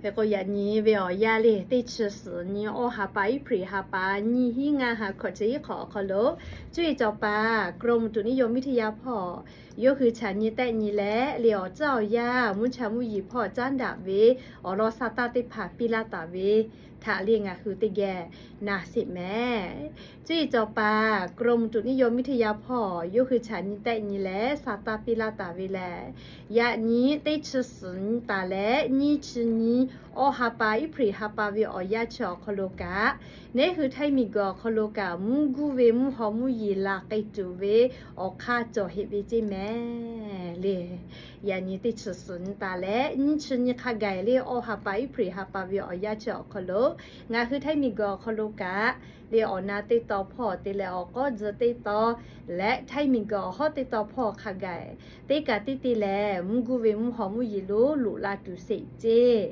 Hk'e k'o, yaꞈ nyi ve awˬ yanˇ le, teˇ chi suhˍ nyi awˇ ha pa April ha pa nyiˇ hinˉ ngaˇ ha hkawꞈ chi hiˉ hk'awꞈ awˬ hk'aw lo, cuˇ yiˍ cawˬ paˍ กรมอุตุนิยมวิทยา hpawˇ yawˇ hui chaꞈ nyi tehˆ nyi leh le, awˬ tcuhˉ awˬ yanˇ mvuhˇ cha mvuhˇ yiˍ hpawˇ caˉ daꞈ ve awˬ lawn sa tanˇ teˇ hpaˍ piˇ laˇ taˍ ve htaꞈ le ngaˬ hui teˇ geh na sheˍ mehˍ. Cuˇ yiˍ cawˬ paˍ กรมอุตุนิยมวิทยา hpawˇ yawˇ hui chaꞈ nyi tehˆ nyi leh sa tanˇ piˇ laˇ taˍ ve lehˬ, yaꞈ nyi teˇ chi suhˍ nyi taˍ leh nyiˇ chi nyi awˇ ha pa April ha pa ve awˬ yanˇ chi awˬ hk'aw lo kaꞈ, neˉ hui Htaiˇ miˬguiˬ awˬ hk'aw lo kaꞈ mvuhˇ guˇ ve mvuhˇ haw mvuhˇ yiˍ la k'ai tuˬ ve awˬ hk'aˇ cawˬ heꞈ ve ceˇ mehˍ le. Yaꞈ nyi teˇ chi suhˍ nyi taˍ leh nyiˇ chi nyi hk'a gaˬ le, awˇ ha pa April ha pa ve awˬ yanˇ chi awˬ hk'aw lo ngaˬ hui Htaiˇ miˬguiˬ awˬ hk'aw lo kaꞈ le, awˬ na teˇ taw hpawˇ te leh awˬ k'awˉ tcuh teˇ taw leh Htaiˇ miˬguiˬ awˬ hawˉ teˇ taw hpawˇ hk'a gaˬ teˇ kaꞈ teˇ te lehˬ, mvuhˇ guˇ ve mvuhˇ haw mvuhˇ yiˍ lonˉ loꞈ la tuˬ sheˍ ceˇ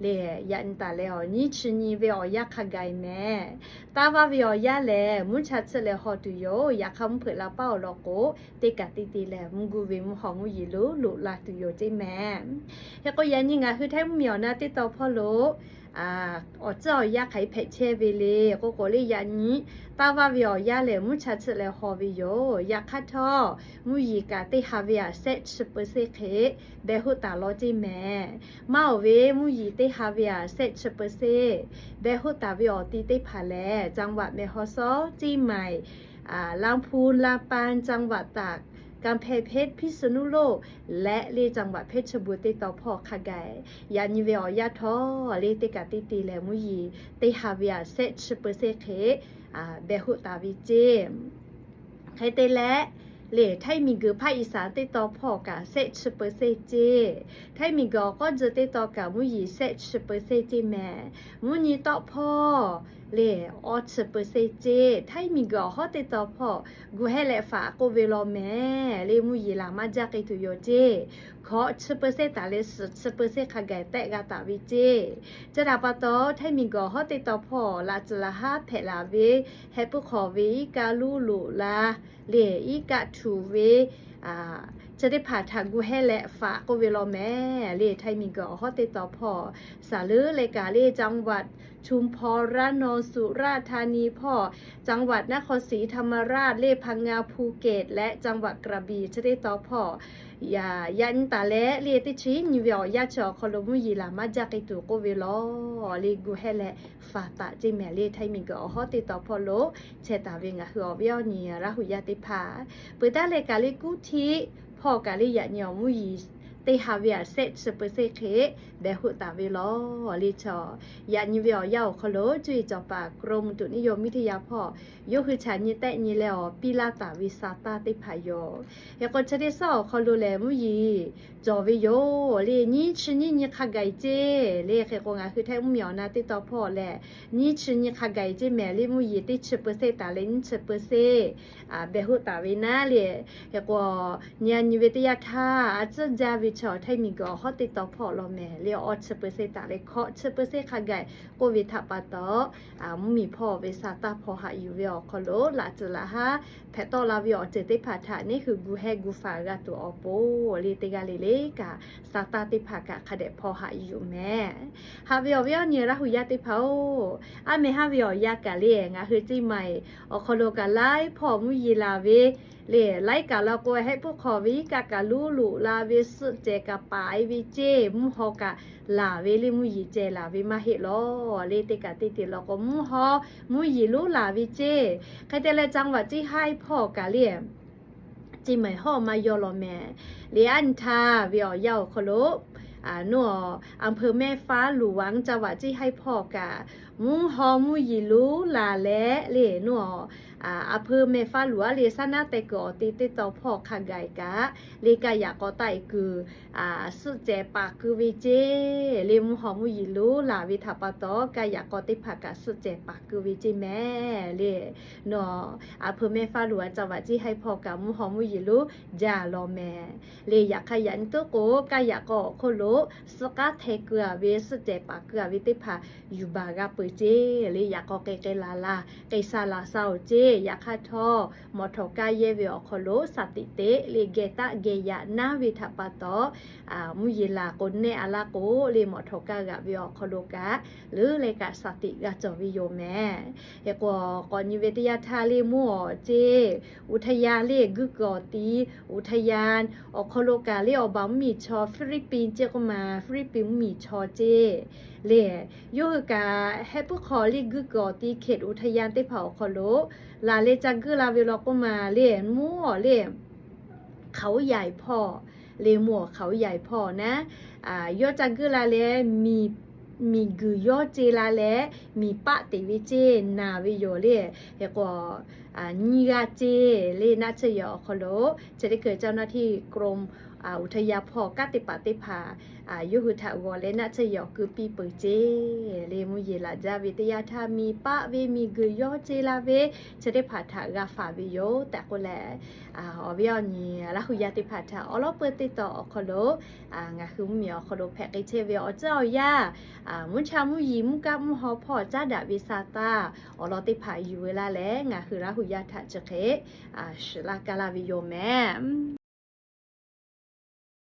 le. Yaꞈ nyi taˍ leh awˬ nyiˇ chi nyi ve awˬ yanˇ hk'a gaˬ mehˍ. Taˇ vaˇ ve awˬ yanˇ lehˬ, mvuhˇ cha tsuhˆ leh haw tuˬ yoˬ. Yaꞈ hk'aˇ mvuhˇ hpeuꞈ la paˉ awˬ lawn k'o, teˇ kaꞈ teˇ te lehˬ mvuhˇ guˇ ve mvuhˇ haw mvuhˇ yiˍ lonˉ loꞈ la tuˬ yoˬ ceˇ mehˍ. Hk'e k'o, yaꞈ nyi ngaˬ hui Htaiˇ mvuhˇmiˬ awˬ na teˇ taw hpawˇ lo awˬ tcuhˉ awˬ yanˇ hk'aˬ hk'e hpehꞈ chehˇ ve le k'oˆ k'o le, yaꞈ nyi taˇ vaˇ ve awˬ yanˇ lehˬ, mvuhˇ cha tsuhˆ leh haw ve yoˬ. Yaꞈ hk'aˇ htawˇ, mvuhˇ yiˍ kaꞈ teˇ ha ve aꞈ shehˆ chi เปอร์เซ็นต์ hk'e behˬ hoˆ taˍ law ceˇ mehˍ. Maˇ oˬ ve, mvuhˇ yiˍ teˇ ha ve aꞈ shehˆ chi เปอร์เซ็นต์ behˬ hoˆ taˍ ve awˬ ti teˇ hpaˍ lehˬ, จังหวัดแม่ฮ่องสอน เชียงใหม่ ลำพูน ลำปาง จังหวัดตาก กำแพงเพชร พิษณุโลก leh le จังหวัดเพชรบูรณ์ teˇ taw hpawˇ hk'a gaˬ, yaꞈ nyi ve awˬ yanˇ htawˇ le teˇ kaꞈ teˇ te lehˬ, mvuhˇ yiˍ teˇ ha ve aꞈ shehˆ chi เปอร์เซ็นต์ hk'e behˬ hoˆ taˍ ve ceˇ. Hk'e te leh, le Htaiˇ miˬguiˬ ภาคอีสาน teˇ taw hpawˇ kaꞈ shehˆ chi เปอร์เซ็นต์ ceˇ. Htaiˇ miˬguiˬ awˬ k'awˉ tcuh teˇ taw kaꞈ mvuhˇ yiˍ shehˆ chi เปอร์เซ็นต์ ceˇ mehˍ. Mvuhˇ nyi tawˆ hpawˇ le awˇ chi เปอร์เซ็นต์ ceˇ. Htaiˇ miˬguiˬ awˬ hawˉ teˇ taw hpawˇ gu hehˉ leh faꞈ k'oˆ ve law mehˍ le, mvuhˇ yiˍ laˬ maˇ jaˇ k'ai tuˬ yoˬ ceˇ. Hkawꞈ chi เปอร์เซ็นต์ taˍ leh suhˍ chi เปอร์เซ็นต์ hk'a gaˬ tehˆ g'a taˍ ve ceˇ. Chi htaꞈ pa taw, Htaiˇ miˬguiˬ awˬ hawˉ teˇ taw hpawˇ laꞈ tcuh laꞈ haˉ hpehꞈ laˬ ve heh puiˉ hk'awꞈ ve iˉ kaˆ luˉ loꞈ la le, iˉ kaˆ htuꞈ ve chi teˇ hpaˍ htaꞈ gu hehˉ leh faꞈ k'oˆ ve law mehˍ le. Htaiˇ miˬguiˬ awˬ hawˉ teˇ taw hpawˇ saˍ leuˉ leh kaꞈ le จังหวัดชุมพร ระนอง สุราษฎร์ธานี hpawˇ จังหวัดนครศรีธรรมราช le พังงา ภูเก็ต leh จังหวัดกระบี่ chi teˇ taw hpawˇ yaꞈ nyi taˍ leh le teˇ chi nyi ve awˬ yanˇ chi awˬ hk'aw lo mvuhˇ yiˍ laˬ maˇ jaˇ k'ai tuˬ k'oˆ ve law le, gu hehˉ leh faꞈ taˍ ceˇ mehˍ le. Htaiˇ miˬguiˬ awˬ hawˉ teˇ taw hpawˇ lo chehˇ taˍ ve ngaˬ hui awˬ viˉ awˬ nyi Laˇ huˍ yaˇ teˇ hpaˍ, peuˬ taˉ leh kaꞈ le กรุงเทพ hpawˇ kaꞈ le yaꞈ nyi awˬ mvuhˇ yiˍ teˇ ha ve aꞈ shehˆ chi เปอร์เซ็นต์ hk'e behˬ hoˆ taˍ ve law le. Chaw yaꞈ nyi ve awˬ yanˇ awˬ hk'aw lo cuˇ yiˍ cawˬ paˍ กรมอุตุนิยมวิทยา hpawˇ yawˇ hui chaꞈ nyi tehˆ nyi leh awˬ piˇ laˇ taˍ ve sa tanˇ teˇ hpaˍ yoˬ. Hk'e k'o, chi teˇ suhˉ awˬ hk'aw lo lehˬ, mvuhˇ yiˍ cawˬ ve yoˬ le. Nyiˇ chi nyiˇ nyi hk'a gaˬ ceˇ le. Hk'e k'o, ngaˬ hui Htaiˇ mvuhˇmiˬ awˬ na teˇ taw hpawˇ lehˬ, nyiˇ chi nyi hk'a gaˬ ceˇ mehˍ le, mvuhˇ yiˍ teˇ chi เปอร์เซ็นต์ taˍ leh nyiˇ chi เปอร์เซ็นต์ behˬ hoˆ taˍ ve naˉ le. Hk'e k'o, nyi nyi ve teˇ yanˇ htaˇ a tcuhˉ jaˇ ve chaw Htaiˇ miˬguiˬ awˬ hawˉ teˇ taw hpawˇ law mehˍ le, awˇ chi เปอร์เซ็นต์ taˍ leh hkawꞈ chi เปอร์เซ็นต์ hk'a gaˬ k'oˆ ve htaꞈ pa taw, mvuhˇmiˬ hpawˇ ve sa tanˇ hpaw haꞈ yuˬ ve awˬ hk'aw lo laꞈ tcuh laꞈ haˉ hpehꞈ tawˆ la ve awˬ ceuˬ teˇ hpaˍ htaꞈ neˉ hui gu hehˉ gu faˍ g'a tuˬ awˬ pon le, teˇ g'aˇ le le kaꞈ sa tanˇ teˇ hpaˍ kaꞈ hk'a dehꞈ hpaw haꞈ yuˬ mehˍ. Haꞈ ve awˬ viˉ awˬ nyi Laˇ huˍ yaˇ teˇ hpaˍ-oˬ, aˉ mehˍ haˉ ve awˬ yanˇ kaꞈ le ngaˬ hui ceˇ maˬ awˬ hk'aw lo kaꞈ laiˉ hpawˇ mvuhˇ yiˍ laˬ ve le, laiˉ kaꞈ la k'o heh puiˉ hk'awꞈ ve iˉ kaˆ kaꞈ luˉ loꞈ la ve suhˆ cehˬ kaꞈ paˍ e ve ceˇ, mvuhˇ haw kaꞈ laˬ ve le, mvuhˇ yiˍ cehˬ laˬ ve maˇ heˆ law le. Teˇ kaꞈ teˇ te la k'o mvuhˇ haw mvuhˇ yiˍ lonˉ laˬ ve ceˇ. Hk'e te leh จังหวัดเชียงราย hpawˇ kaꞈ le ceˇ maˬ hawˉ maˇ yaw law mehˍ. Le aˉ nyi htaˇ ve awˬ yanˇ awˬ hk'aw lo อำเภอแม่ฟ้าหลวง จังหวัดเชียงราย hpawˇ kaꞈ mvuhˇ haw mvuhˇ yiˍ lonˉ laˬ leh le, nawˬ อำเภอแม่ฟ้าหลวง le saˉ naˉ teh kuiˬ awˬ te teˇ taw hpawˇ hk'a gaˬ kaꞈ le kaˇ yaꞈ k'aw taˆ e kuiˬ suhˆ cehˬ paˍ keu ve ceˇ. Le mvuhˇ haw mvuhˇ yiˍ lonˉ laˬ ve htaꞈ pa taw kaˇ yaꞈ k'aw teˇ hpaˍ kaꞈ suhˆ cehˬ paˍ keu ve ceˇ mehˍ le. Nawˬ อำเภอแม่ฟ้าหลวง จังหวัดเชียงราย hpawˇ kaꞈ mvuhˇ haw mvuhˇ yiˍ lonˉ jaˇ law mehˍ. Le yaꞈ hk'aˇ yaꞈ nyi tuˉ k'o kaˇ yaꞈ k'aw awˬ hk'oˆ lo suhˆ k'aˉ hteh keu a ve suhˆ cehˬ paˍ keu a ve teˇ hpaˍ yuˬ baˬ g'a peuˬ ceˇ. Le yaꞈ k'aw k'ai k'ai laˬ laˬ k'ai sha laˬ sha-oˬ ceˇ. Yaꞈ hk'aˇ htawˇ, mawˬ htawˍ kaˇ yehˇ ve awˬ hk'aw lo สติ teꞈ le geh taˆ geh yaꞈ naˉ ve htaꞈ pa taw, mvuhˇ yeˬ laˬ k'o nehˆ a laˇ k'o le, mawˬ htawˍ kaˇ g'aꞈ ve awˬ hk'aw lo kaꞈ, leuˉ leh kaꞈ สติ g'a cawˬ ve yoˬ mehˍ. Hk'e k'o, k'awꞈ nyi ve teˇ yanˇ htaˇ le mvuhˇ awˬ ceˇ, อุทยาน le guˇ kuiˬ awˬ ti, อุทยาน awˬ hk'aw lo kaꞈ le awˬ baˬ mvuhˇ miˬ chaw Philippines ceˇ k'oˆ ma, Philippines mvuhˇ miˬ chaw ceˇ le, yawˇ hui kaꞈ heh puiˉ hk'aw le guˇ kuiˬ awˬ ti เขตอุทยาน teˇ hpaˍ awˬ hk'aw lo laˬ leh ca guˇ la ve law k'oˆ ma le, mvuhˇ awˬ le เขาใหญ่ hpawˇ le, mvuhˇ awˬ เขาใหญ่ hpawˇ naˉ, yawˇ ca guˇ la leh miˬ guiˬ yawˇ ce la leh miˬ paˆ teꞈ ve ceˇ naˬ ve yoˬ le. Hk'e k'o, nyiˇ g'aˇ ceˇ le naˆ tsuhˇ yawˬ awˬ hk'aw lo chi teˇ hkui เจ้าหน้าที่กรมอุทยาน hpawˇ kanˉ teˇ hpaˍ teˇ hpaˍ yawˇ hui htaꞈ g'awˬ leh naˆ tsuhˇ yawˬ keu piˇ peuˬ ceˇ le, mvuhˇ yeˬ laˬ jaˇ ve teˇ yanˇ htaˇ miˬ paˆ ve miˬ guiˬ yawˇ ce la ve chi teˇ hpaˍ htaꞈ g'a faˍ ve yoˬ tehꞈ k'oˆ leh, awˬ viˉ awˬ nyi Laˇ hu yaˇ teˇ hpaˍ htaꞈ awˬ lawn peu teˇ tawˍ awˬ hk'aw lo ngaˬ hui mvuhˇ miˬ awˬ hk'aw lo hpehꞈ k'ai chehˇ ve awˬ ceuˬ awˬ yanˇ, mvuhˇ cha mvuhˇ yeˬ mvuhˇ kaˆ mvuhˇ haw hpawˇ caˉ daꞈ ve sa taˇ awˬ lawn teˇ hpaˍ yuˬ ve laˇ leh ngaˬ hui Laˇ hu yaˇ htaꞈ chi hk'e shiˍ laˇ kaˇ laˇ ve yoˬ mehˍ.